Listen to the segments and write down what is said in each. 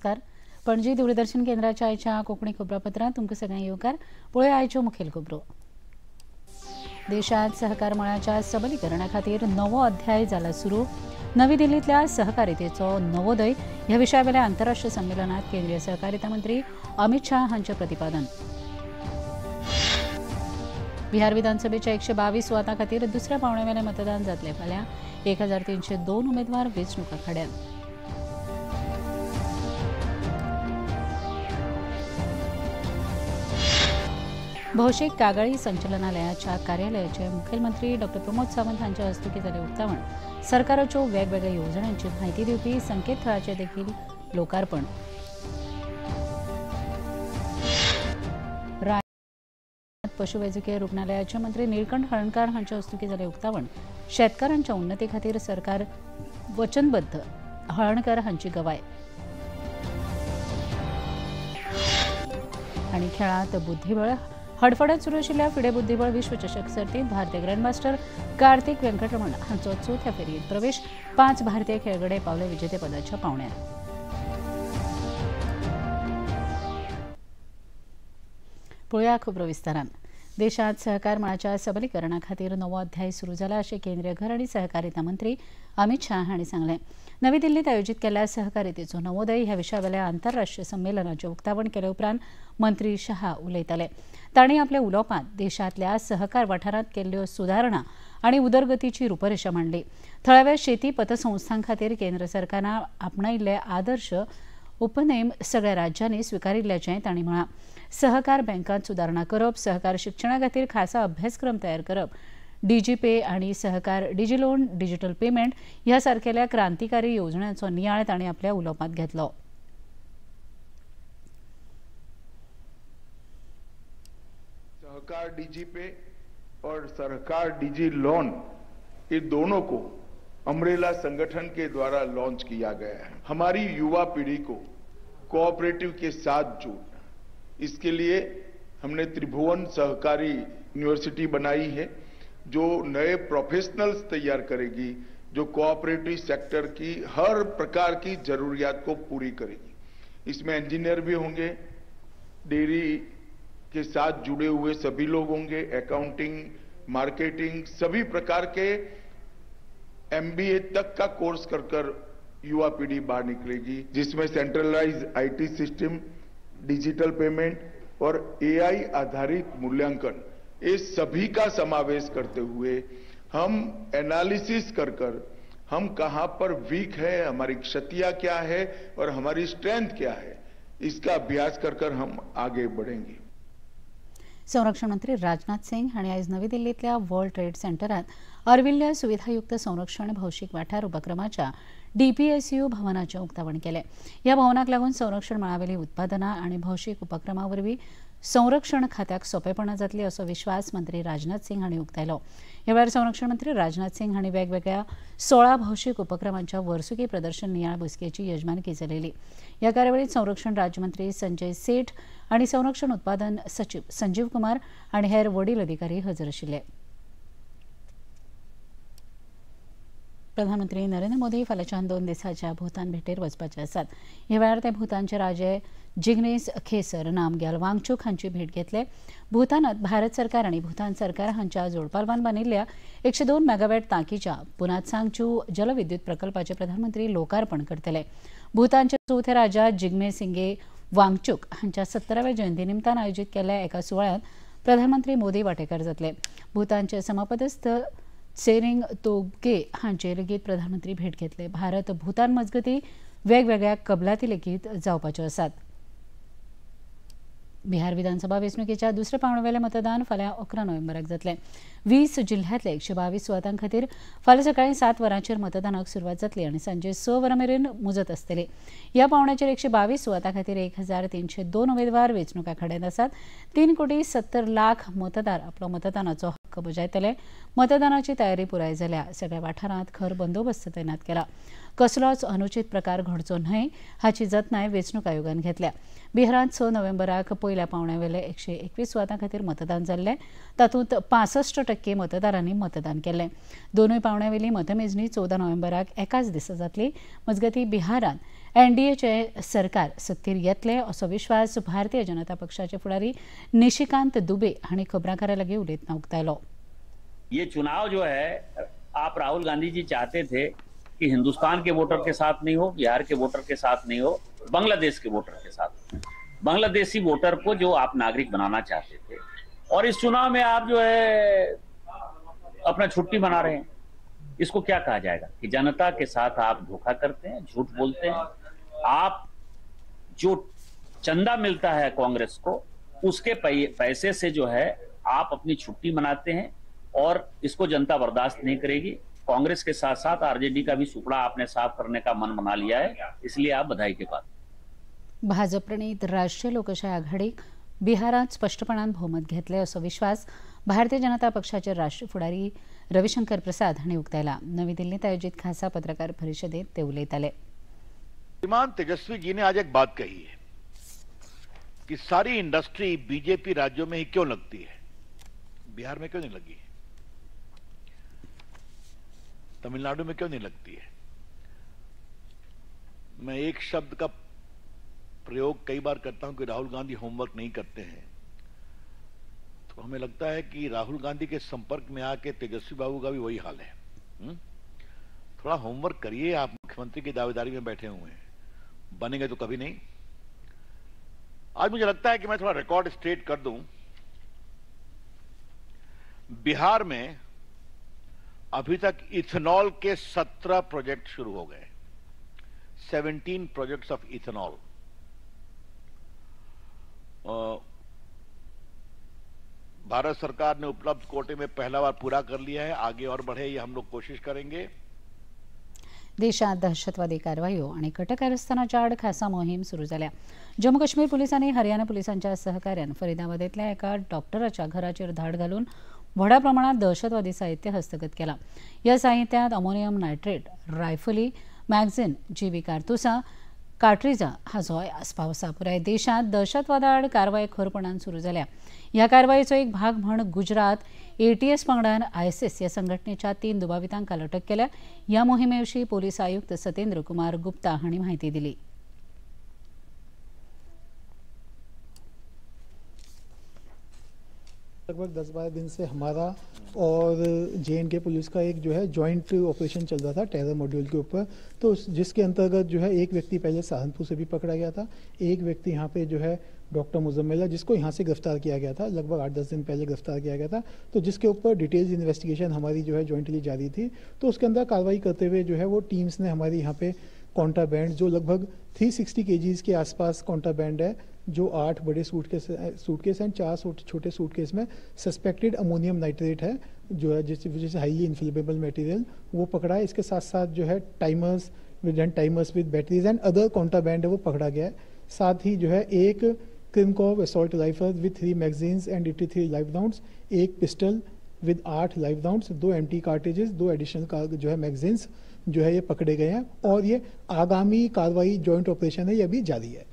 नमस्कार. पणजी दूरदर्शन केंद्राच्या आयच्या कोंकणी खबरापत्रांत तुमकां सगळ्यांक येवकार. पळोवया आयच्यो मुखेल खबरो. देशांत सहकार मळाच्या सबलीकरणा खातीर नवो अध्याय जाला सुरू. नवी दिल्लींतल्या सहकारितेचो नवोदय ह्या विशयावेल्या आंतरराष्ट्रीय संमेलनात केंद्रीय सहकारिता मंत्री अमित शाह हांचें प्रतिपादन. बिहार विधानसभेच्या 122 सुवातां खातीर दुसऱ्या पावंड्यावेलें मतदान जातलें. फाल्यां 1302 उमेदवार वेंचणूक आखाड्यांत. भौशीक कागाळी संचलनालयाच्या कार्यालयाचे मुखेलमंत्री डॉ प्रमोद सावंत हांच्या हस्तुकीं जालें उक्तावण. सरकाराच्यो वेगवेगळ्या येवजण्यांची म्हायती दिवपी संकेतथळाचें देखील लोकार्पण. राज्यात पशुवैजकीय रुग्णालयाचे मंत्री निळकंठ हळणकार हांच्या हस्तुकीं जालें उक्तावण. शेतकारांच्या उन्नती खातीर सरकार वचनबद्ध, हळणकर हांची गवाय. आनी खेळांत बुद्धिबळ. हडफडात सुरू आशिल्ल्या फिडे बुद्धिबळ विश्वचषक सर्तीत भारतीय ग्रँडमास्टर कार्तिक व्यंकटरमण हांचो चवथ्या फेरयेंत प्रवेश. 5 भारतीय खेळगडे पावले विजेतेपदाच्या पावण्यार. पळोवया खबरो विस्तारान. देशांत सहकार मळाच्या सबलीकरणा खातीर नवो अध्याय सुरू जाला अशें केंद्रीय घर आनी सहकारिता मंत्री अमित शाह हांणी सांगलें. नवी दिल्लींत आयोजीत केल्ल्या सहकारितेचो नवोदय ह्या विशयावेल्या आंतरराष्ट्रीय संमेलनाचें उक्तावण केले उपरांत मंत्री शहा उलयताले. तांणी आपल्या उलोवपांत देशांतल्या सहकार वाठारांत केल्ल्यो सुदारणा आनी उदरगतीची रुपरेशा मांडली. थळाव्या शेती पतसंस्थां खातीर केंद्र सरकारान आपणायिल्ले आदर्श उपनेम सगळ्या राज्यांनी स्विकारिल्ल्याचें तांणी म्हळां. सहकार बँकांत सुदारणा करप, सहकार शिक्षणा खातीर खासा अभ्यासक्रम तयार करप, डीजीपे आनी सहकार डिजिलोन डिजिटल पेमेंट ह्या सारकेल्या क्रांतिकारी येवजण्यांचो नियाळ तांणी आपल्या उलोवपांत घेतलो. सहकार डीजीपे और सरकार डिजी लोन ये दोनों को अम्ब्रेला संगठन के द्वारा लॉन्च किया गया है. हमारी युवा पीढ़ी को कोऑपरेटिव के साथ जोड़ना, इसके लिए हमने त्रिभुवन सहकारी यूनिवर्सिटी बनाई है जो नए प्रोफेशनल्स तैयार करेगी, जो कोऑपरेटिव सेक्टर की हर प्रकार की जरूरियात को पूरी करेगी. इसमें इंजीनियर भी होंगे, डेयरी के साथ जुड़े हुए सभी लोग होंगे, अकाउंटिंग, मार्केटिंग, सभी प्रकार के एमबीए तक का कोर्स कर कर युवा पीढ़ी बाहर निकलेगी, जिसमें centralise IT system, digital payment Aur AI आधारित मूल्यांकन, ये सभी का समावेश करते हुए हम एनालिसिस कर कर हम कहां पर वीक है, हमारी क्षतियां क्या है और हमारी स्ट्रेंथ क्या है, इसका अभ्यास कर कर हम आगे बढ़ेंगे. संरक्षण मंत्री राजनाथ सिंग हांणी आयज नवी दिल्लींतल्या वर्ल्ड ट्रेड सेंटरांत अर्विल्ल्या सुविधायुक्त संरक्षण भौशीक वाठार उपक्रमाच्या डीपीएसयू भवनाचें उक्तावण केलें. ह्या भवनाक लागून संरक्षण मळावेली उत्पादनां आनी भौशीक उपक्रमा वरवीं संरक्षण खात्याक सोंपेपणां जातली असो विश्वास मंत्री राजनाथ सिंग हांणी उक्तायलो. ह्या वेळार संरक्षण मंत्री राजनाथ सिंग हांणी वेगवेगळ्या 16 भौशीक उपक्रमांच्या वर्सुकी प्रदर्शन नियाळ बसकेची यजमानकी चलयली. ह्या कार्यावळीत संरक्षण राज्यमंत्री संजय सेठ आनी संरक्षण उत्पादन सचिव संजीव कुमार आनी हेर वडील अधिकारी हजर आशिल्ले. प्रधानमंत्री नरेंद्र मोदी फाल्यांच्यान 2 दिसांच्या भूतान भेटेर वचपाचे आसात. ह्या वेळार ते भूतानचे राजे जिग्नेश खेसर नामग्याल वांगचूक हांची भेट घेतले. भूतानात भारत सरकार आनी भूतान सरकार हांच्या जोडपालवान बांदिल्ल्या 102 मेगावॅट तांकीच्या पुनात्सांगचू जलविद्युत प्रकल्पाचे प्रधानमंत्री लोकार्पण करतले. भूतानचे चवथे राजा जिग्मे सिंगे वांगचूक हांच्या 70व्या जयंती निमतान आयोजीत केल्ल्या एका सुवाळ्यांत प्रधानमंत्री मोदी वांटेकार जातले. भूतानचे समपदस्थ त्सेरिंग तोबगे हांचे लेगीत प्रधानमंत्री भेट घेतले. भारत भूतान मजगती वेगवेगळ्या कबलाती लेगीत जावपाच्यो आसात. बिहार विधानसभा वेंचणुकेच्या दुसऱ्या पावंड्यावेलें मतदान फाल्यां 11 नोव्हेंबराक जातलें. 20 जिल्ह्यांतल्या 122 सुवातां खातीर फाल्यां सकाळीं 7 वरांचेर मतदानाक सुरवात जातली आनी सांजे 6 वरां मेरेन मुजत आसतली. ह्या पावंड्याचेर 122 सुवातां खातीर 1302 उमेदवार वेंचणूक आखाड्यांत आसात. 3,70,00,000 मतदार आपलो मतदानाचो हक्क बजायतले. मतदानाची तयारी पुराय जाल्या. सगळ्या वाठारांत खर बंदोबस्त तैनात केला. कसलोच अनुचित प्रकार घडचो न्हय हाची जतनाय वेंचणूक आयोगान घेतल्या. बिहारांत 6 नोव्हेंबराक पयल्या पावंड्यावेले 121 सुवातां खातीर मतदान जाल्लें. तातूंत 65% मतदारांनी मतदान केल्लें. दोनूय पावंड्यावेली मतमेजणी 14 नोव्हेंबराक एकाच दिसा जातली. मजगतीं बिहारांत एनडीएचे सरकार सत्तेर येतले असो विश्वास भारतीय जनता पक्षाचे फुडारी निशिकांत दुबे हांणी खबराकारां लागीं उलयतना उक्तायलो। ये चुनाव जो है, आप राहुल गांधी जी चाहते थे कि हिंदुस्तान के वोटर के साथ नहीं हो, बिहार के वोटर के साथ नहीं हो, बांग्लादेश के वोटर के साथ, बांग्लादेशी वोटर को जो आप नागरिक बनाना चाहते थे, और इस चुनाव में आप जो है अपना छुट्टी मना रहे हैं। इसको क्या कहा जाएगा कि जनता के साथ आप धोखा करते हैं, झूठ बोलते हैं। आप जो चंदा मिलता है कांग्रेस को, उसके पैसे से जो है आप अपनी छुट्टी मनाते हैं, और इसको जनता बर्दाश्त नहीं करेगी। कांग्रेस के साथ साथ आरजेडी का भी सुपड़ा आपने साफ करने का मन बना लिया है, इसलिए आप बधाई के पात्र। भाजप प्रणीत राष्ट्रीय लोकशाही आघाडीक बिहारात स्पष्टपणान बहुमत घेतले असो विश्वास भारतीय जनता पक्षाचे राष्ट्रीय फुडारी रविशंकर प्रसाद हांणी उक्तायला। नवी दिल्लीत आयोजित खासा पत्रकार परिषदेत ते उलयताले। श्रीमान तेजस्वी जी ने आज एक बात कही है कि सारी इंडस्ट्री बीजेपी राज्यों में ही क्यों लगती है, बिहार में क्यों नहीं लगी, तमिलनाडु में क्यों नहीं लगती है। मैं एक शब्द का प्रयोग कई बार करता हूं कि राहुल गांधी होमवर्क नहीं करते हैं, तो हमें लगता है कि राहुल गांधी के संपर्क में आके तेजस्वी बाबू का भी वही हाल है। थोड़ा होमवर्क करिए, आप मुख्यमंत्री की दावेदारी में बैठे हुए हैं, बनेंगे तो कभी नहीं। आज मुझे लगता है कि मैं थोड़ा रिकॉर्ड स्ट्रेट कर दूं। बिहार में अभी तक इथेनॉल के 17 प्रोजेक्ट शुरू हो गए, 17 प्रोजेक्ट्स ऑफ इथेनॉल। भारत सरकार ने उपलब्ध कोटे में पहला बार पूरा कर लिया है, आगे और बढ़े ये हम लोग कोशिश करेंगे। देशात दहशतवादी कारवायो आणि कटकारस्थानाच्या आड खासा मोहीम सुरू झाल्या। जम्मू काश्मीर पोलिसांनी हरियाणा पोलिसांच्या सहकार्यान फरीदाबादेतल्या एका डॉक्टराच्या घराचेर धाड घालून व्हडा प्रमाणात दहशतवादी साहित्य हस्तगत केला। या साहित्यात अमोनियम नायट्रेट, रायफली, मॅगझिन, जीवी कारतुसा, कार्ट्रिजा हाचोय आस्पाव आसा। पुराय देशात दहशतवादा आड कारवाय खरपणान सुरू जाल्या। ह्या कारवायेचो एक भाग म्हण गुजरात एटीएस पंगडान आयसीस ह्या संघटनेच्या 3 दुबावितांक काल अटक केल्या। ह्या मोहिमेविशीं पोलीस आयुक्त सतेंद्र कुमार गुप्ता हांणी म्हायती दिली। लगभग 10-12 दिन से हमारा और जे&के पुलिस का एक जो है जॉइंट ऑपरेशन चल रहा था टेरर मॉड्यूल के ऊपर, तो जिसके अंतर्गत जो है एक व्यक्ति पहले सहारनपुर से भी पकड़ा गया था, एक व्यक्ति यहाँ पे जो है डॉक्टर मुजम्मिल है जिसको यहाँ से गिरफ्तार किया गया था, लगभग 8-10 दिन पहले गिरफ्तार किया गया था, तो जिसके ऊपर डिटेल्स इन्वेस्टिगेशन हमारी जो है जॉइंटली जारी थी। तो उसके अंदर कार्रवाई करते हुए जो है वो टीम्स ने हमारी यहाँ पे कॉन्ट्राबैंड जो लगभग 360 kg के आसपास कॉन्ट्राबैंड है, जो 8 बड़े सूटकेस एंड 4 छोटे सूटकेस में सस्पेक्टेड अमोनियम नाइट्रेट है जो है जिस हाईली इन्फ्लेमेबल मटेरियल वो पकड़ा है। इसके साथ साथ जो है timers with batteries and other contraband है वो पकड़ा गया है। साथ ही जो है एक Krinkov assault rifle with 3 magazines and 83 live rounds, एक pistol with 8 live rounds, 2 empty cartridges, 2 additional जो है मैगजीन्स जो है ये पकड़े गए हैं और ये आगामी कार्रवाई जॉइंट ऑपरेशन है ये अभी जारी है।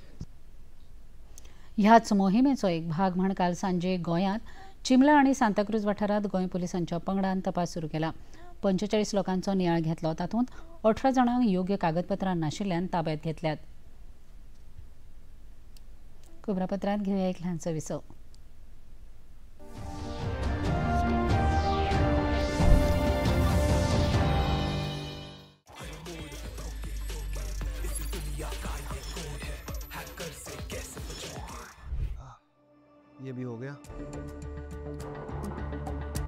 ह्याच मोहिमेचो एक भाग म्हण काल सांजे गोंयांत चिमला आनी सांताक्रूज वाठारांत गोंय पोलिसांच्या पंगडान तपास सुरू केला। 45 लोकांचो नियाळ घेतलो, तातूंत 18 जाणांक योग्य कागदपत्रां नाशिल्ल्यान ताब्यात घेतल्यात। खबरापत्रांत घेवया एक ल्हानसो विसव। ये भी हो गया,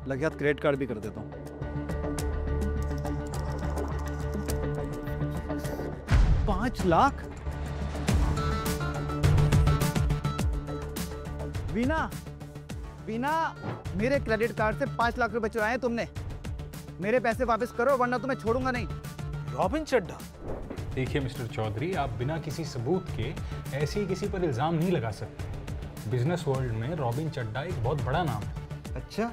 लगे हाथ क्रेडिट कार्ड भी कर देता हूँ। 5 लाख? वीना, वीना, मेरे क्रेडिट कार्ड से 5 लाख रुपए चुराए हैं तुमने। मेरे पैसे वापस करो वरना तुम्हें छोड़ूंगा नहीं। रॉबिन चड्ढा। देखिए मिस्टर चौधरी, आप बिना किसी सबूत के ऐसे ही किसी पर इल्जाम नहीं लगा सकते। बिजनेस वर्ल्ड में रॉबिन चड्ढा एक बहुत बड़ा नाम है। अच्छा,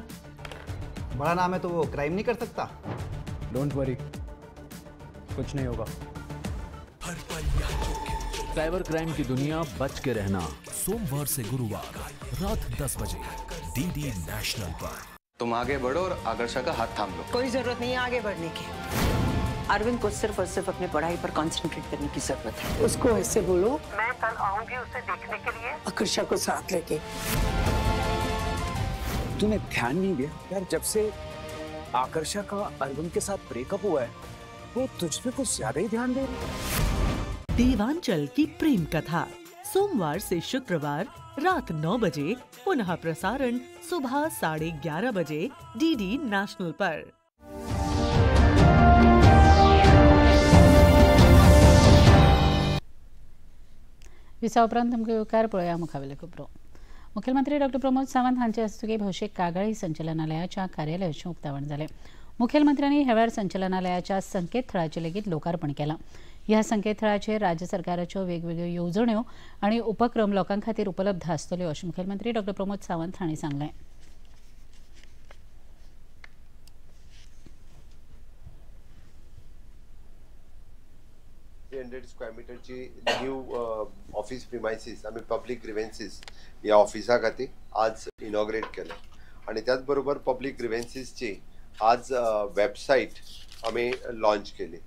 बड़ा नाम है तो वो क्राइम नहीं कर सकता? Don't worry, कुछ नहीं होगा। साइबर क्राइम की दुनिया, बच के रहना। सोमवार से गुरुवार रात 10 बजे डीडी नेशनल पर। तुम आगे बढ़ो और आकर्षा का हाथ थाम लो। कोई जरूरत नहीं है आगे बढ़ने की। अरविंद को सिर्फ और सिर्फ अपनी पढ़ाई पर कंसंट्रेट करने की जरूरत है। उसको ऐसे बोलो, मैं कल आऊंगी उसे देखने के लिए, आकर्षा को साथ लेके। तूने ध्यान नहीं दिया यार, जब से आकर्षा का अरविंद के साथ ब्रेकअप हुआ है वो तुझ पे कुछ ज्यादा ही ध्यान दे रही। देवांचल की प्रेम कथा सोमवार से शुक्रवार रात 9 बजे, पुनः प्रसारण सुबह 11:30 बजे डीडी नेशनल पर। विसा उपरांत तुमकां येवकार पळोवया मुखावेल्यो खबरो। मुख्यमंत्री डॉ प्रमोद सावंत हांचे हस्तुकीं भौशीक कागाळी संचलनालयाच्या कार्यालयाचें उक्तावण जालें। मुखेलमंत्र्यांनी ह्या वेळार संचलनालयाच्या संकेतथळाचें लेगीत लोकार्पण केलां। ह्या संकेतथळाचेर राज्य सरकाराच्यो वेगवेगळ्यो येवजण्यो आनी उपक्रम लोकां खातीर उपलब्ध आसतल्यो अशें मुखेलमंत्री डॉ प्रमोद सावंत हांणी सांगलें। स्क्वेअर मिटरची न्यू ऑफिस प्रिमायसीस आमी पब्लीक ग्रिवेन्सीस ह्या ऑफिसा खातीर आज इनॉग्रेट केले आनी त्याच बरोबर पब्लीक ग्रिवेन्सीसची आज वेबसायट आमी लॉन्च केली।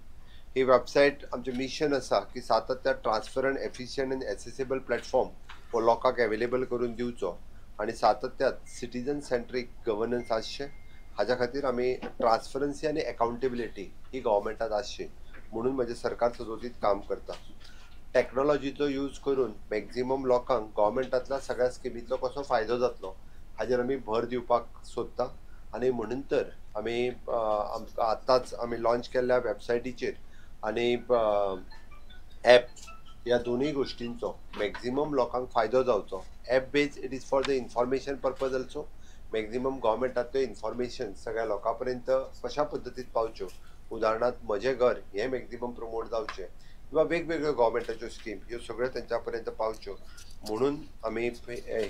ही वेबसायट आमचें मिशन आसा की सातत्यान transparent, efficient and accessible platform हो लोकांक एवेलेबल करून दिवचो आनी सातत्यान सिटीजन सेंट्रीक गवर्नन्स आसचें हाज्या खातीर आमी ट्रान्सपरन्सी आनी एकाउंटेबिलिटी ही गव्हर्मेंटात आसची म्हणून म्हजें सरकार सदोदीत काम करता। टॅक्नोलॉजीचो यूज करून मॅक्झिमम लोकांक गव्हर्मेंटांतल्या सगळ्या स्किमींचो कसो फायदो जातलो हाजेर आमी भर दिवपाक सोदता आनी म्हणून तर आमी आमकां आतांच आमी लॉन्च केल्ल्या वेबसायटीचेर आनी एप ह्या दोनूय गोश्टींचो मॅक्झिमम लोकांक फायदो जावचो। App base it is for the information purpose also, maximum गव्हर्मेंटांतल्यो information सगळ्या लोकां पर्यंत कशा पद्दतीन पावच्यो, उदाहरणार्थ म्हजें घर हें मॅक्झिमम प्रमोट जावचें किंवा वेगवेगळ्यो गव्हर्मेंटाच्यो स्कीम ह्यो सगळ्यो तेंच्या पर्यंत पावच्यो म्हणून आमी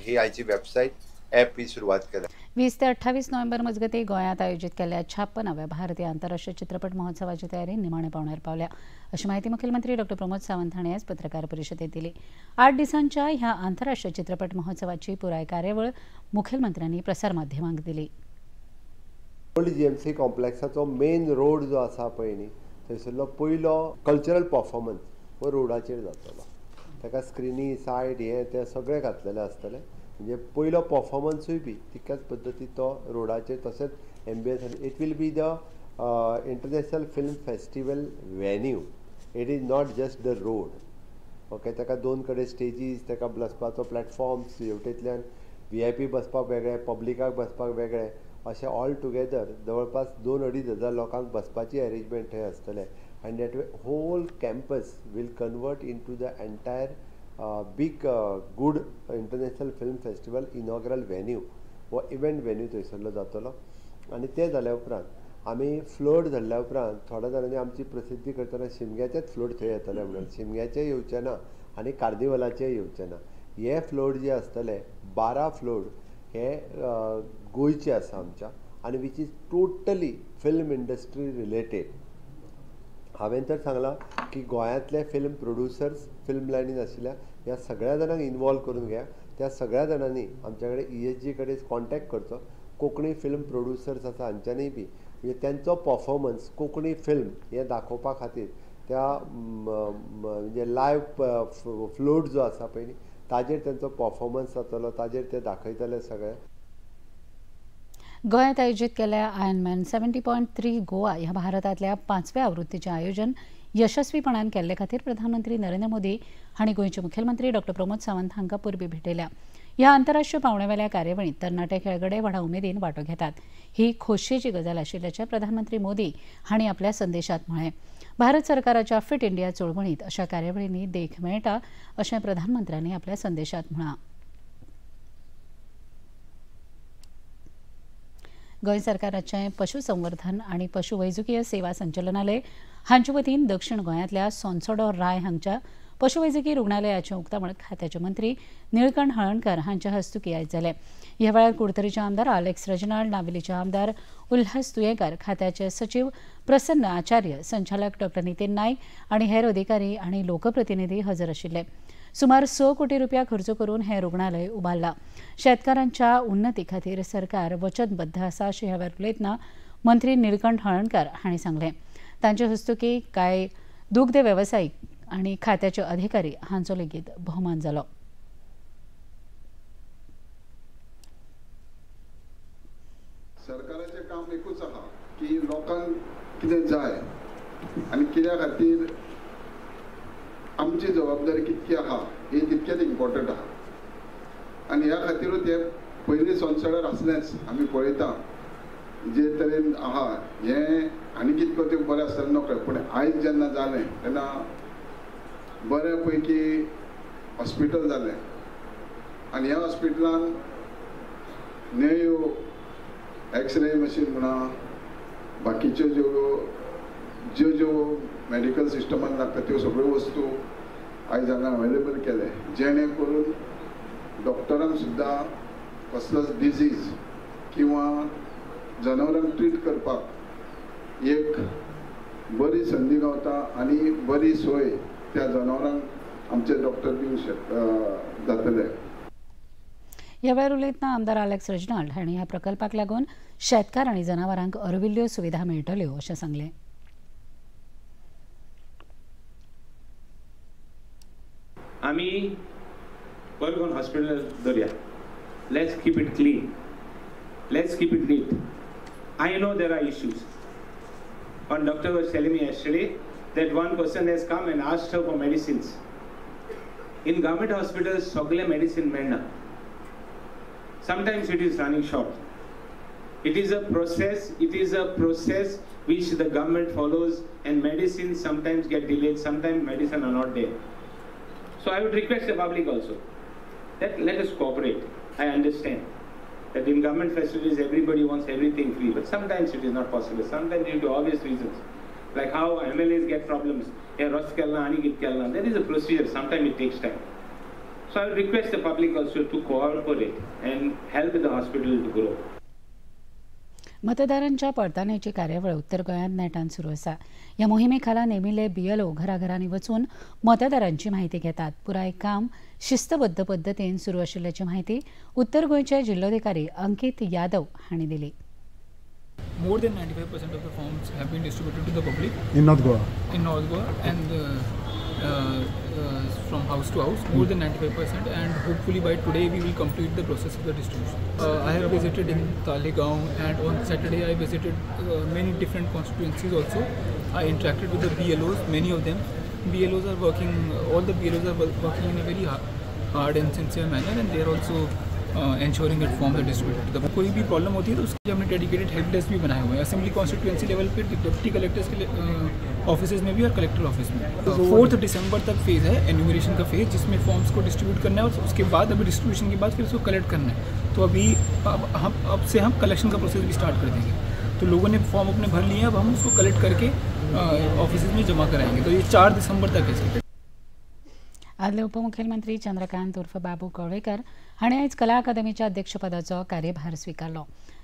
ही आयची वेबसायट एप ही सुरवात केल्या। 20 ते 28 नोव्हेंबर मजगतीं गोंयांत आयोजीत केल्ल्या 56व्या भारतीय आंतरराष्ट्रीय चित्रपट महोत्सवाची तयारी निमाणे पावण्यार पावल्या अशी माहिती मुख्यमंत्री डॉ प्रमोद सावंत हांणी आज पत्रकार परिशदेंत दिली। 8 दिसांच्या ह्या आंतरराष्ट्रीय चित्रपट महोत्सवाची पुराय कार्यावळ मुखेलमंत्र्यांनी प्रसारमाध्यमांक दिली। ओल्ड जीएमसी कॉम्प्लेक्साचो मेन रोड जो आसा पळय न्ही थंयसरलो पयलो कल्चरल परफॉर्मन्स हो रोडाचेर जातलो। ताका स्क्रिनी सायड हें तें सगळें घातलेलें आसतलें, म्हणजे पयलो परफॉर्मन्सूय बी तितक्याच पद्दतीन तो रोडाचेर तशेंच ambience. It will be the international film festival venue, it is not just the road. Okay, ताका दोन कडेन स्टेजीस, ताका बसपाचो प्लॅटफॉर्म्स, हेवटेंतल्यान व्हीआयपी बसपाक वेगळें, पब्लिकाक बसपाक वेगळें, अशें ऑल टुगेदर जवळपास 2-2.5 हजार लोकांक बसपाची अरेंजमेंट थंय आसतलें। आनी that way whole campus will convert into the entire big good international film festival inaugural venue हो इव्हेंट व्हेन्यू थंयसरलो जातलो। आनी तें जाल्या उपरांत आमी फ्लोट धरल्या उपरांत थोड्या जाणांनी आमची प्रसिद्धी करतना शिमग्याचेच फ्लोट थंय येतले म्हणून शिमग्याचें येवचें ना आनी कार्निवलाचें येवचें ना। हे फ्लोट जे आसतले 12 फ्लोट हे गोंयचे आसा आमच्या आनी which is totally film industry related. हांवें तर सांगलां की गोंयांतले फिल्म प्रोड्युसर्स फिल्म लायनीन आशिल्ल्या ह्या सगळ्या जाणांक इनवॉल्व करून घेया, त्या सगळ्या जाणांनी आमच्या कडेन ESG कडेन कॉन्टॅक्ट करचो। कोंकणी फिल्म प्रोड्युसर्स आसा हांच्यांनी बी म्हणजे तेंचो परफॉर्मन्स कोंकणी फिल्म हें दाखोवपा खातीर त्या म्हणजे लायव फ्लोट जो आसा पळय न्ही ताजेर तेंचो परफॉर्मन्स जातलो, ताजेर ते दाखयतले सगळे। गोंयांत आयोजीत केल्ल्या आयर्नमॅन 70.3 गोवा ह्या भारतांतल्या 5व्या आवृत्तीचें आयोजन यशस्वीपणान केल्ले खातीर प्रधानमंत्री नरेंद्र मोदी हांणी गोंयचे मुखेलमंत्री डॉ प्रमोद सावंत हांकां परबीं भेटयल्या। ह्या आंतरराष्ट्रीय पावंड्यावेल्या कार्यावळींत तरणाटे खेळगडे व्हडा उमेदीन वांटो घेतात ही खोशयेची गजाल आशिल्ल्याचें प्रधानमंत्री मोदी हांणी आपल्या संदेशांत म्हळें। भारत सरकाराच्या फिट इंडिया चळवळींत अशा कार्यावळींनी देख मेळटा अशें प्रधानमंत्र्यांनी आपल्या संदेशांत म्हळां। गोंय सरकाराचें पशुसंवर्धन आनी पशुवैजकीय सेवा संचालनालय हांचे वतीन दक्षिण गोंयांतल्या सोनसोडो राय हांगच्या पशुवैजकी रुग्णालयाचें उक्तावण खात्याचे मंत्री निळकंठ हळणकर हांच्या हस्तुकीं आयज जालें। ह्या वेळार कुडतरीचे आमदार आलेक्स रेजिनाल्ड, नावेलीचे आमदार उल्हास तुयेंकार, खात्याचे सचीव प्रसन्न आचार्य, संचालक डॉ नितीन नायक आनी हेर अधिकारी आनी लोकप्रतिनिधी हजर आशिल्ले। सुमार 6 कोटी रुपया खर्च करून हें रुग्णालय उबारलां। शेतकारांच्या उन्नती खातीर सरकार वचनबद्ध आसा अशें ह्या वेळार उलयतना मंत्री निळकंठ हळणकर हांणी सांगलें। तांचे हस्तुकी कांय दुग्ध वेवसायीक आनी खात्याचे अधिकारी हांचो लेगीत भोवमान जालो. सरकाराचें काम एकूच आहा की लोकांक कितें जाय आनी कित्या खातीर आमची जबाबदारी कितकी आहा ही तितकेच इम्पॉर्टंट आहा. आनी ह्या खातीरूच हे पयलीं संवसारार आसलेंच आमी पळयता जे तरेन आहा हें आनी कितको तें बरें आसतलें नकळो, पूण आयज जेन्ना जालें तेन्ना बऱ्या पैकी हॉस्पिटल जालें आनी ह्या हॉस्पिटलान न्हय एक्सरे मशीन म्हणा बाकीच्यो ज्यो ज्यो ज्यो मेडिकल सिस्टमान लागता त्यो सगळ्यो वस्तू आयज हांगा अवेलेबल केले, जेणे करून डॉक्टरांक सुद्दां कसलोच डिजीज किंवा जनावरांक ट्रीट करपाक एक बरी संदी गावता आनी बरी सोय त्या जनावरांक आमचे डॉक्टर दिवंक जातले. ह्या वेळार उलयतना आमदार आलेक्स रेजिनाल्ड हांणी ह्या प्रकल्पाक लागून शेतकार आनी जनावरांक अर्विल्ल्यो सुविधा मेळटल्यो अशें सांगलें. आमी बरगोन hospital दवरया. Let's keep it clean, let's keep it neat. I know there are issues. One doctor was telling me yesterday that one person has come and asked her for medicines. In government hospitals, सगळे medicine मेळना. Sometimes it is running short. It is a process, it is a process which the government follows, and medicines sometimes get delayed, sometimes medicine are not there. So I would request the public also that let us cooperate. I understand that in government facilities everybody wants everything free, but sometimes it is not possible, sometimes due to obvious reasons, like how MLAs get problems, there is a procedure, sometimes it takes time. So I would request the public also to cooperate and help the hospital to grow. मतदारांच्या पडताळणीची कार्यावळ उत्तर गोंयांत नेटान सुरू आसा. ह्या मोहिमे खाला नेमिल्ले बीएलओ घराघरांनी वचून मतदारांची माहिती घेतात. पुराय काम शिस्तबद्ध पद्दतीन सुरू आशिल्ल्याची माहिती उत्तर गोंयचे जिल्लोधिकारी अंकित यादव हांणी दिली. More than 95% of the forms have been distributed to the public in North Goa. In North Goa and from house to house, more than 95%, and hopefully by today we will complete the process of the distribution. I have visited in Talegaon, and on Saturday I visited many different constituencies also. I interacted with the BLOs, many of them. BLOs are working, all the BLOs are working in a very hard and sincere manner, and they are also ensuring that forms are distributed. कोई भी problem होती है तो उसके लिए हमने dedicated help desk भी बनाए हुए हैं. असेंबली कॉन्स्टिट्यूएंसी लेवल पे डिप्टी कलेक्टर्स के ऑफिसेज में भी और कलेक्टर ऑफिस में. 4 दिसंबर तक फेज़ है एन्यूमरेशन का फेज़, जिसमें फॉर्म्स को डिस्ट्रीब्यूट करना है और उसके बाद अभी डिस्ट्रीब्यूशन के बाद फिर उसको कलेक्ट करना है. तो अभी अब से हम कलेक्शन का प्रोसेस भी स्टार्ट कर देंगे. तो लोगों ने फॉर्म अपने भर लिए हैं, अब हम उसको कलेक्ट करके ऑफिस में जमा कराएंगे. तो ये 4 दिसंबर तक है इसकी. आदले उपमुख्यमंत्री चंद्रकांत उर्फ बाबू कवळेकर हांणी आयज कला अकादमीच्या अध्यक्षपदाचो कार्यभार स्विकारलो.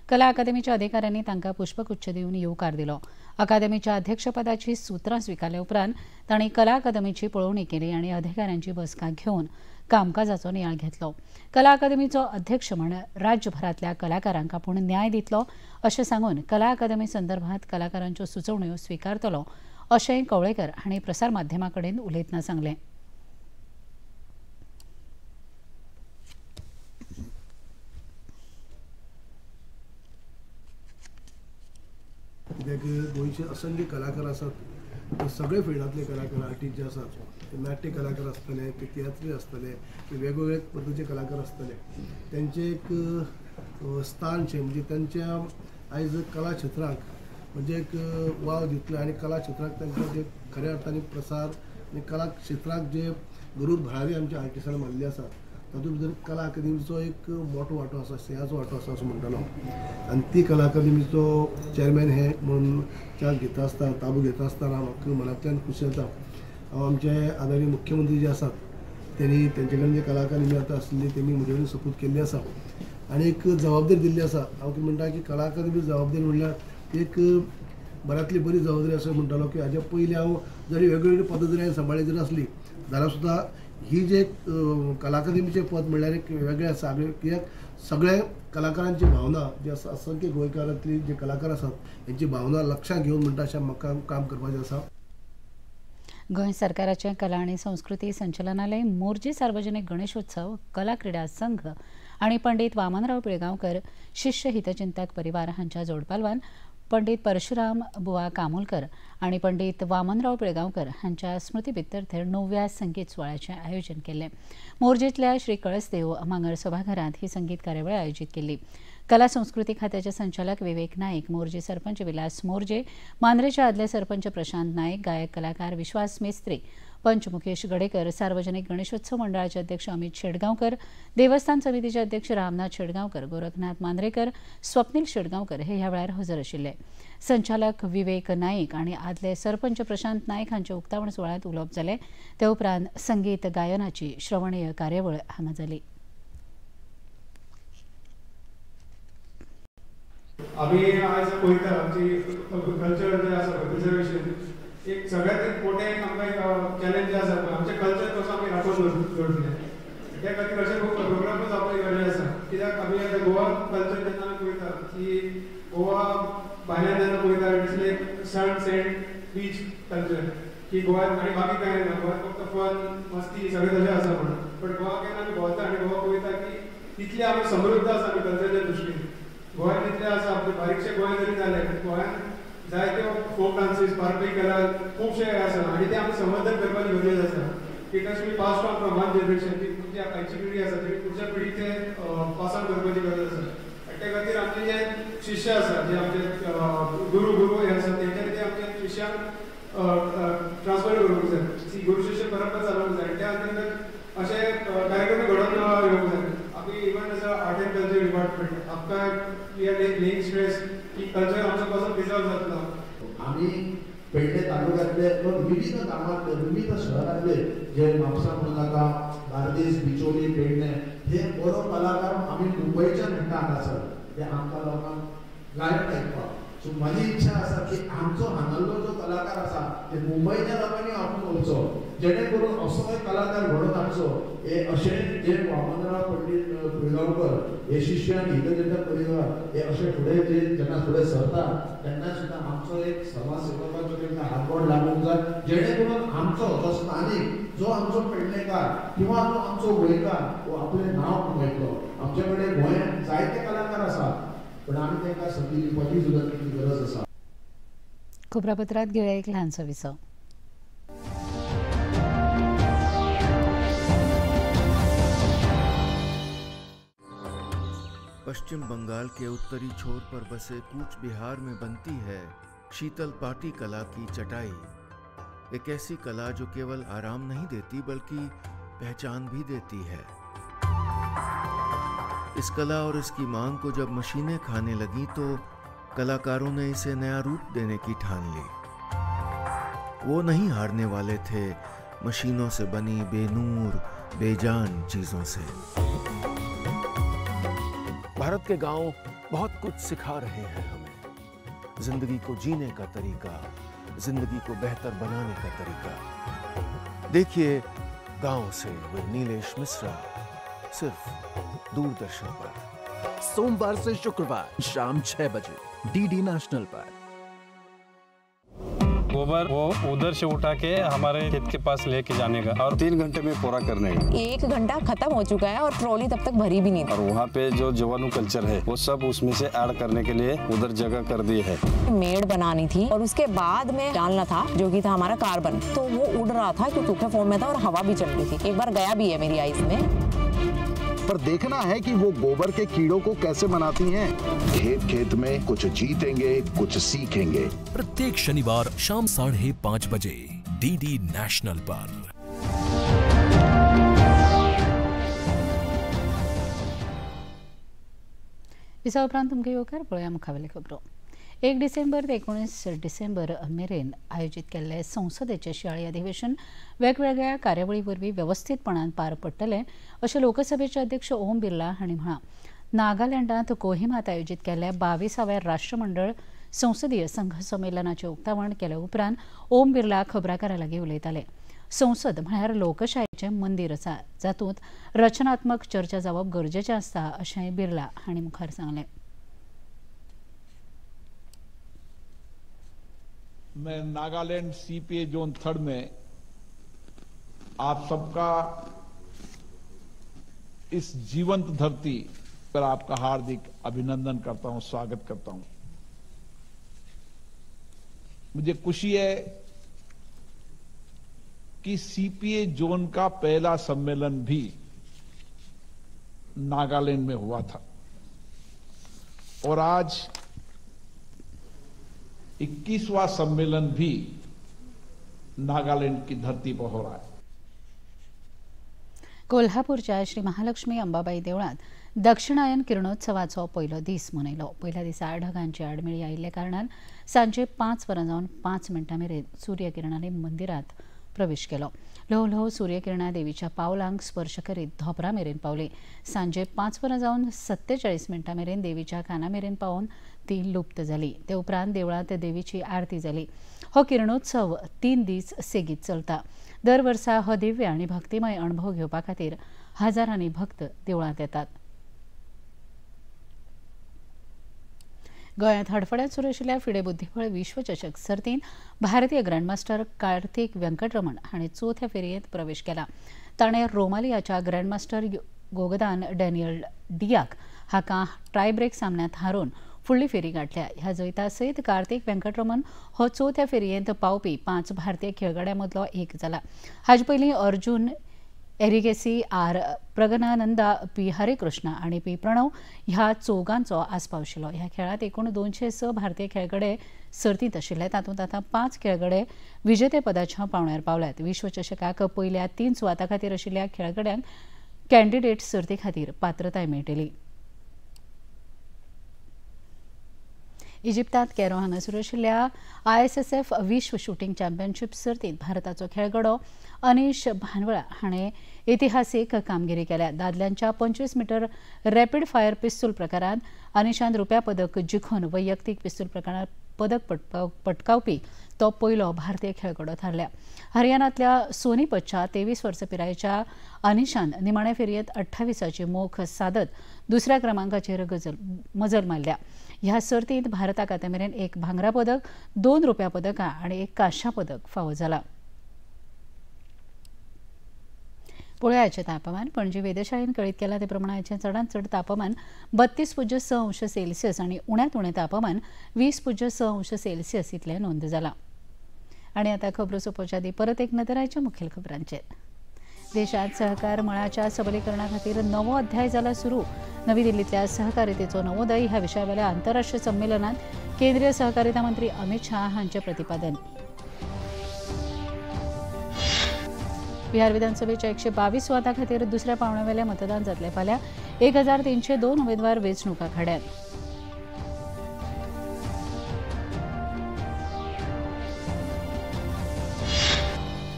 कला अकादमीच्या अधिकाऱ्यांनी तांकां पुष्पगुच्छ दिवन येवकार दिलो. अकादमीच्या अध्यक्षपदाची सूत्रां स्विकारल्या उपरांत तांणी कला अकादमीची पळोवणी केली आनी अधिकाऱ्यांची बसका घेवन कामकाजाचो नियाळ घेतलो. कला अकादमीचो अध्यक्ष म्हण राज्यभरांतल्या कलाकारांक आपूण न्याय दितलो अशें सांगून कला अकादमी संदर्भात कलाकारांच्यो सुचोवण्यो स्विकारतलो अशेंय कवळेकर हांणी प्रसार माध्यमां कडेन उलयतना सांगलें. कित्याक गोंयचे असंख्य कलाकार आसात, ते सगळे फिल्डांतले कलाकार आर्टिस्ट जे आसात ते नाट्य कलाकार आसतले, ते तियात्री आसतले, ते वेगवेगळे पद्दतीचे कलाकार आसतले. तेंचें एक स्थान शें म्हणजे तेंच्या आयज कला क्षेत्राक म्हणजे एक वाव दितले आनी कला क्षेत्राक तांकां जे खऱ्या अर्थान प्रसार आनी कला क्षेत्राक जे गरूर भरारी आमच्या आर्टिस्टान मानली आसा तातूंत भितर कला अकादमीचो एक मोठो वांटो आसा, सिंहाचो वांटो आसा असो म्हणटालो. आनी ती कला अकादमीचो चेअरमॅन हे म्हणून चार्ज घेता आसतना, ताबो घेता आसतना म्हाका मनांतल्यान खुशी जाता. हांव आमचे आदरणीय मुख्यमंत्री जे आसात तेणी तेंचे कडेन जे कला अकादमी आतां आसली तेणी म्हजे कडेन सपूत केल्ली आसा आनी एक जबाबदारी दिल्ली आसा. हांव कितें म्हणटा की कला अकादमी जबाबदारी म्हणल्यार एक बऱ्यांतली बरी जबाबदारी अशें म्हणटालो की हाजे पयलीं हांव जरी वेगवेगळी पद्दत जरी हांवें सांबाळ्ळी जरी आसली जाल्यार सुद्दां ही जे कला अकादमीचें पद म्हणल्यार एक वेगळें आसा. आमी कित्याक सगळे कलाकारांची भावना जी आसा, असंख्य गोंयकारांतली जे कलाकार आसात हेंची भावना लक्षांत घेवन म्हणटा अशें म्हाका काम करपाचें आसा. गोंय सरकाराचें कला आनी संस्कृती संचालनालय मोरजी सार्वजनिक गणेशोत्सव कला क्रिडा संघ आनी पंडित वामनराव पिळगांवकर शिष्य हितचिंतक परिवार हांच्या जोडपालवान पंडित परशुराम बुवा कामोलकर आनी पंडित वामनराव पिळगांवकर हांच्या स्मृतीपित्यर्थ 9व्या संगीत सुवाळ्याचें आयोजन केल्लें. मोरजेंतल्या श्री कळसदेव मांगर सभाघरांत ही संगीत कार्यावळ आयोजीत केल्ली. कला संस्कृती खात्याचे संचालक विवेक नाईक, मोरजे सरपंच विलास मोरजे, मांद्रेचे आदले सरपंच प्रशांत नाईक, गायक कलाकार विश्वास मेस्त्री, पंच मुकेश गडेकर, सार्वजनिक गणेशोत्सव मंडळाचे अध्यक्ष अमित शेडगांवकर, देवस्थान समितीचे अध्यक्ष रामनाथ शेडगांवकर, गोरखनाथ मांद्रेकर, स्वप्नील शेडगांवकर हे ह्या वेळार हजर आशिल्ले. संचालक विवेक नाईक आनी आदले सरपंच प्रशांत नाईक हांचे उक्तावण सुवाळ्यांत उलोवप जालें. ते उपरांत संगीत गायनाची श्रवणीय कार्यावळ हांगा जाली. आमी आयज पळयता आमची कल्चर जे आसा प्रिजर्वेशन एक सगळ्यात एक मोठें आमकां एक चॅलेंज जे आसा आमचें कल्चर कसो आमी राखून दवरतले त्या खातीर अशे खूब प्रोग्रामूच जावपाची गरज आसा. कित्याक आमी आतां गोवा कल्चर जेन्ना आमी पळयता की गोवा भायल्यान जेन्ना पळयता it's like sun sand beach culture की गोव्यात आनी बाकी कांय ना, गोव्यात फक्त फन मस्ती सगळें तशें आसा म्हणून. बट गोवा केन्ना आमी भोंवता आनी गोवा पळयता की तितले आमी समृद्ध आसा आमी कल्चरच्या दृश्टीन. गोंयांत तितलें आसा आपले बारीकशे गोंय जरी जालें गोंयांत जायत्यो फोक डान्सीस पारंपरीक कला खुबशे आसा आनी ते आमी संवर्धन करपाची गरज आसा. It has to be passed on from one generation ती तुमची आयची पिढी आसा ती पुढच्या पिढीक ते पास ऑन करपाची गरज आसा. आनी त्या खातीर आमचे जे शिष्य आसा जे आमचे गुरू गुरू हे आसा तेंच्यांनी ते आमच्या शिष्यांक ट्रान्सफर करूंक जाय, ती गुरू शिष्य परंपरा चालवंक जाय आनी त्या अंतर्गत अशे कार्यक्रम घडोवन येवंक जाय. आमी even as a art and culture department आमकां we are laying stress की कल्चर आमचो कसो प्रिजर्व जातलो. आमी पेडणे तालुक्यांतले विविध गांवांतले विविध शहरांतले जे म्हापसा म्हणूं नाका, बार्देस, बिचोली, पेडणे हे बरो कलाकार आमी मुंबयच्यान म्हणटा हांगासर ते आमकां लोकांक गायन आयकपाक. सो म्हाजी इच्छा आसा की आमचो हांगासरलो जो कलाकार आसा ते मुंबयच्या लोकांनी आपूण वचचो, जेणे करून असो एक कलाकार घडोवन हाडचो. हे अशें जे वामनराव पंडित पिळगांवकर हे शिष्य आनी हितचिंतक परिवार हे अशे फुडें जे जेन्ना फुडें सरता तेन्ना सुद्दां आमचो एक समाज सेवकाचो तांकां हातबोट लागूंक जाय, जेणे करून आमचो जो स्थानीक जो आमचो पेडणेकार किंवा जो आमचो गोंयकार हो आपलें नांव कमयतलो. आमचे कडेन गोंयांत जायते कलाकार आसात पण आमी तांकां संदी दिवपाची सुद्दां तितली गरज आसा. खबरापत्रांत घेवया एक ल्हानसो विसव. पश्चिम बंगाल के उत्तरी छोर पर बसे कूच बिहार में बनती है शीतल पाटी कला की चटाई, एक ऐसी कला जो केवल आराम नहीं देती बल्कि पहचान भी देती है। इस कला और इसकी मांग को जब मशीनें खाने लगी तो कलाकारों ने इसे नया रूप देने की ठान ली। वो नहीं हारने वाले थे मशीनों से बनी बेनूर बेजान चीज़ों से। भारत के गांव बहुत कुछ सिखा रहे हैं हमें, जिंदगी को जीने का तरीका, जिंदगी को बेहतर बनाने का तरीका। देखिए गांव से विद नीलेश मिश्रा, सिर्फ दूरदर्शन पर, सोमवार से शुक्रवार शाम 6 बजे डीडी नेशनल पर। गोबर वो उधर से उठा के हमारे खेत के पास लेके जाने का और 3 घंटे में पूरा करने का। 1 घंटा खत्म हो चुका है और ट्रॉली तब तक भरी भी नहीं। और वहाँ पे जो जवानू कल्चर है वो सब उसमें से ऐड करने के लिए उधर जगह कर दी है। मेड़ बनानी थी और उसके बाद में डालना था जो कि था हमारा कार्बन, तो वो उड़ रहा था क्योंकि सूखे फॉर्म में था और हवा भी चल रही थी। एक बार गया भी है मेरी आईज में। पर देखना है कि वो गोबर के कीड़ों को कैसे मनाती हैं। खेत खेत में कुछ जीतेंगे कुछ सीखेंगे। प्रत्येक शनिवार शाम 5:30 बजे डीडी नेशनल पर। दिसा उपरांत तुमकां येवकार पळोवया मुखावेले खबरो। 1 डिसेंबर ते 19 डिसेंबर मेरेन आयोजीत केल्ले संसदेचे शियाळी अधिवेशन वेगवेगळ्या कार्यावळी वरवीं वेवस्थीतपणान पार पडटलें अशें लोकसभेचे अध्यक्ष ओम बिर्ला हांणी म्हळां। नागालँडांत कोहिमात आयोजीत केल्ल्या 22व्या राष्ट्रमंडळ संसदीय संघ संमेलनाचें उक्तावण केले उपरांत ओम बिर्ला खबराकारां लागीं उलयताले। संसद म्हळ्यार लोकशायेचें मंदीर आसा, जातूंत रचनात्मक चर्चा जावप गरजेचें आसता अशें बिर्ला हांणी मुखार सांगलें. मैं नागालैंड सीपीए जोन 3 में आप सबका इस जीवंत धरती पर आपका हार्दिक अभिनंदन करता हूं, स्वागत करता हूं। मुझे खुशी है कि सीपीए जोन का पहला सम्मेलन भी नागालैंड में हुआ था और आज 21वां सम्मेलन भी नागालैंड की धरती पर हो रहा है। कोल्हापूरच्या श्री महालक्ष्मी अंबाबाई देवळात दक्षिणायन किरणोत्सवाचो पयलो दीस मनयलो. पयल्या दिसा ढगांची आडमेळी आयिल्ल्या कारणान सांजे 5 वरां जावन 5 मिनटां मेरेन सूर्यकिरणांनी मंदिरांत प्रवेश केलो. ल्हव ल्हव सूर्यकिरणां देवीच्या पावलांक स्पर्श करीत धोपरा मेरेन पावली. सांजे 5 वरां जावन 47 मिनटां मेरेन देवीच्या काना मेरेन पावून ती लुप्त जाली. ते उपरांत देवळांत देवीची आरती जाली. हो किरणोत्सव 3 दीस सेगीत चलता. दर वर्सा हो दिव्य आनी भक्तिमय अणभव घेवपा खातीर हजारांनी भक्त देवळांत येतात. गोंयांत हडफड्यांत सुरू आशिल्ल्या फिडे बुद्धिबळ विश्वचषक सर्तींत भारतीय ग्रँडमास्टर कार्तिक व्यंकटरमण हाणें चवथ्या फेरयेंत प्रवेश केला. ताणें रोमालियाच्या ग्रँडमास्टर गोगदान डॅनियल डियाक हाका टायब्रेक सामन्यांत हारोवन फुडली फेरी गांठल्या. ह्या जैता सयत कार्तिक व्यंकटरमण हो चवथ्या फेरयेंत पावपी 5 भारतीय खेळगड्यां मदलो एक जाला. हाचे पयलीं Arjun Erigaisi, R Praggnanandhaa, P Harikrishna आनी पी प्रणव ह्या चौगांचो आस्पाव आशिल्लो. ह्या खेळांत एकूण 206 भारतीय खेळगडे सर्तींत आशिल्ले. तातूंत आतां 5 खेळगडे विजेतेपदाच्या पावण्यार पावल्यात. विश्वचषकाक पयल्या 3 सुवातां खातीर आशिल्ल्या खेळगड्यांक कॅन्डिडेट सर्ती खातीर पात्रताय मेळटली. इजिप्तांत कॅरो हांगा सुरू आशिल्ल्या ISSF विश्व शूटिंग चॅम्पियनशीप सर्तींत भारताचो खेळगडो अनिश भानवळा हाणें इतिहासीक कामगिरी केल्या. दादल्यांच्या 25 मीटर रॅपीड फायर पिस्तूल प्रकारांत अनिशान रुप्या पदक जिखून वैयक्तीक पिस्तूल प्रकारांत पदक पटकावपी तो पयलो भारतीय खेळगडो थारल्या. हरियाणांतल्या सोनीपतच्या 23 वर्सां पिरायेच्या अनिशान निमाण्या फेरयेंत 28ची मोख सादत दुसऱ्या क्रमांकाचेर मजल मारल्या. ह्या सर्तींत भारताक आतां मेरेन 1 भांगरा पदक, 2 रुप्या पदकां आनी 1 कांश्या पदक फावो जाला. पळोवयाचें तापमान. पणजी वेधशाळेन कळीत केलां ते प्रमाण आयचें चडांत चड तापमान 32.6 अंश सेल्सियस आनी उण्यांत उणें तापमान 20.6 अंश सेल्सियस इतलें नोंद जालां. आनी आतां खबरो सोंपोवच्या आदीं परत एक नदर आयच्या मुखेल खबरांचेर. देशांत सहकार मळाच्या सबलीकरणा खातीर नवो अध्याय जाला सुरू. नवी दिल्लींतल्या सहकारितेचो नवोदय ह्या विशयावेल्या आंतरराष्ट्रीय संमेलनात केंद्रीय सहकारिता मंत्री अमित शाह हांचें प्रतिपादन. बिहार विधानसभेच्या 122 सुवातां खातीर दुसऱ्या पावण्यावेलें मतदान जातलें फाल्यां. 1302 उमेदवार वेंचणूक आखाड्यांत.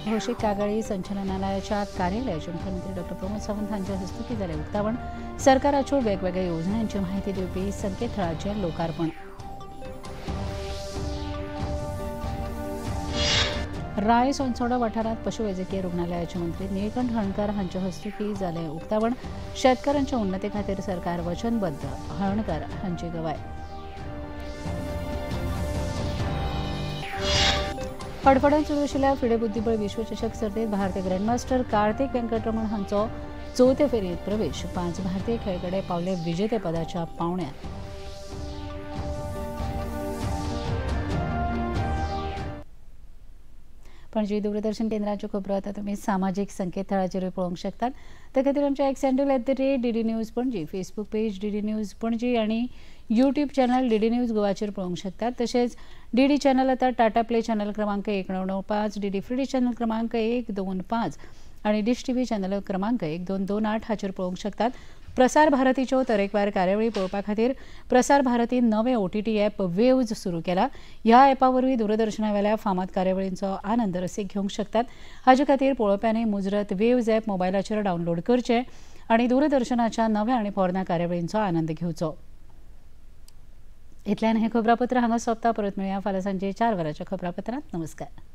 भौशीक कागाळी संचालनालयाच्या कार्यालयाचे मुख्यमंत्री डॉ प्रमोद सावंत हांच्या हस्तुकीं जालें उक्तावण. सरकाराच्यो वेगवेगळ्या योजनांची माहिती दिवपी संकेतथळाचें लोकार्पण. राय सोनसोडा वाठारांत पशुवैजकीय रुग्णालयाचे मंत्री निळकंठ हळर्णकार हांच्या हस्तुकीं जालें उक्तावण. शेतकारांच्या उन्नती खातीर सरकार वचनबद्ध, हळर्णकार हांची गवाय. हडफड्यांत सुरू आशिल्ल्या फिडे बुद्धिबळ विश्वचषक सर्तींत भारतीय ग्रँडमास्टर कार्तिक व्यंकटरमण हांचो चवथे फेरयेंत प्रवेश. 5 भारतीय खेळगडे पावले विजेतेपदाच्या पावण्यार. पणजी दूरदर्शन केंद्राच्यो खबरो आतां तुमी सामाजीक संकेतथळाचेरूय पळोवंक शकतात. ते खातीर आमच्या X handle @DD News Panaji, Facebook page DD News Panaji आनी यूट्यूब चॅनल DD news गोवाचेर पळोवंक शकतात. तशेंच DD channel आतां टाटा प्ले चॅनल क्रमांक 1995, DD free channel क्रमांक 125 आनी डिश TV channel क्रमांक 1228 हाचेर पळोवंक शकतात. प्रसार भारतीच्यो तरेकवार कार्यावळी पळोवपा खातीर प्रसार भारतीन नवें OTT app waves सुरू केला. ह्या ॲपा वरवीं दूरदर्शनावेल्या फामाद कार्यावळींचो आनंद रसीक घेवंक शकतात. हाजे खातीर पळोवप्यांनी मुजरत वेव्ज ॲप मोबायलाचेर डावनलोड करचें आनी दूरदर्शनाच्या नव्या आनी पोरण्या कार्यावळींचो आनंद घेवचो. इतल्यान हें खबरापत्र हांगा सोंपता. परत मेळया फाल्यां सांजे 4 वरांच्या खबरापत्रांत. नमस्कार.